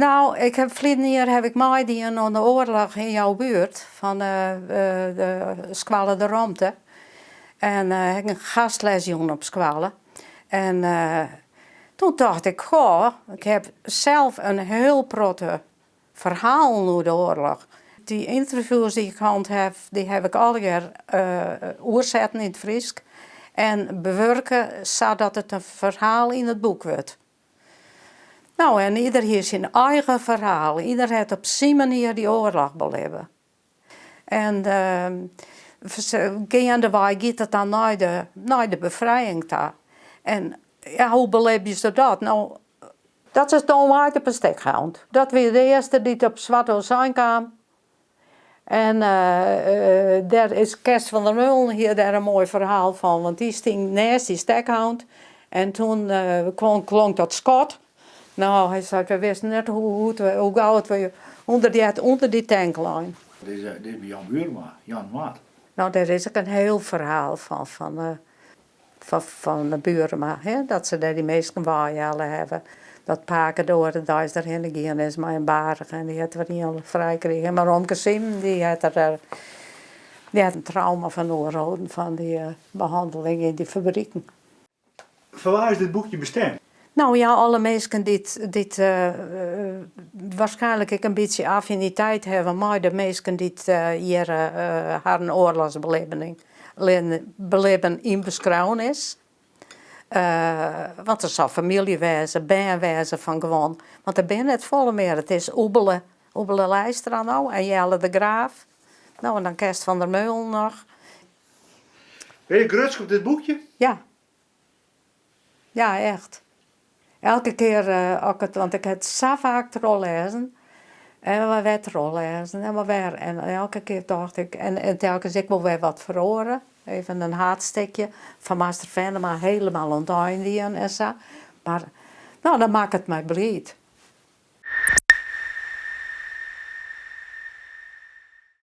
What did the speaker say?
Nou, ik heb ferleden jier heb ik meidien oan de oarloch yn jouw buert fan de skoalle De Romte. En ha ik in gastles jûn op skoalle. En toen tocht ik, goh, ik heb sels in hiel protte ferhalen oer de oarloch. Dy ynterviews dy't ik hân haw, dy haw ik allegear oersetten yn it Frysk en bewurke sadat it in ferhaal yn it boek wurdt. No, en ieder hie syn eigen ferhaal. Ieder hat op syn manier dy oarloch belibbe. En geandewei giet it dan nei de, nei de befrijing ta. En ja, hoe belibje se dat? No, dat is Toon Waait op 'e stekhound. Dat wie de earste dy't op Swart Osein kaam. En dêr is Kerst van der Meulen hie dêr in moai ferhaal fan, want dy stie neist dy stekhound en toen klonk dat skot. No, hy sei, we wisten net hoe, hoe gau it we ûnder dy, ûnder dy tank lein. Dit is, dit is by Jan Buurma, Jan Maat. No, dêr is ek in hiel ferhaal fan, fan, fan, fan de Buurma, hè, dat se dêr dy minsken weihelle hawwe. Dat pake de oare deis derhinne gien is mei in baarch en dy hat wer ien frij krigen. Mar omke Siem, dy hat der, dy hat in trauma fan oerholden fan dy behanneling yn dy fabriken. Foar wa is dit boekje bestimd? No ja, alle minsken dy't, dy't waarskynlik ek in bytsje affiniteit hawwe mei de minsken dy't hjir harren oarlochsbelibbening belibben yn beskreaun is. Want der sil famylje wêze, bern wêze fan guon. Want der binne net folle mear. It is Oebele, Oebele Leistra no en Jelle de Graaf. No, en dan Kerst van der Meulen noch. Binne je grutsk op dit boekje? Ja. Ja, echt. Elke kear as ik it, want ik ha it sa faak trochlêzen en mar wer trochlêzen en mar wer. En elke kear tocht ik, en telkens ek wol wer wat feroare. Even in haadstikje fan Master Venema helemaal oan it ein dien en sa. Mar no, dan makket it my bliid.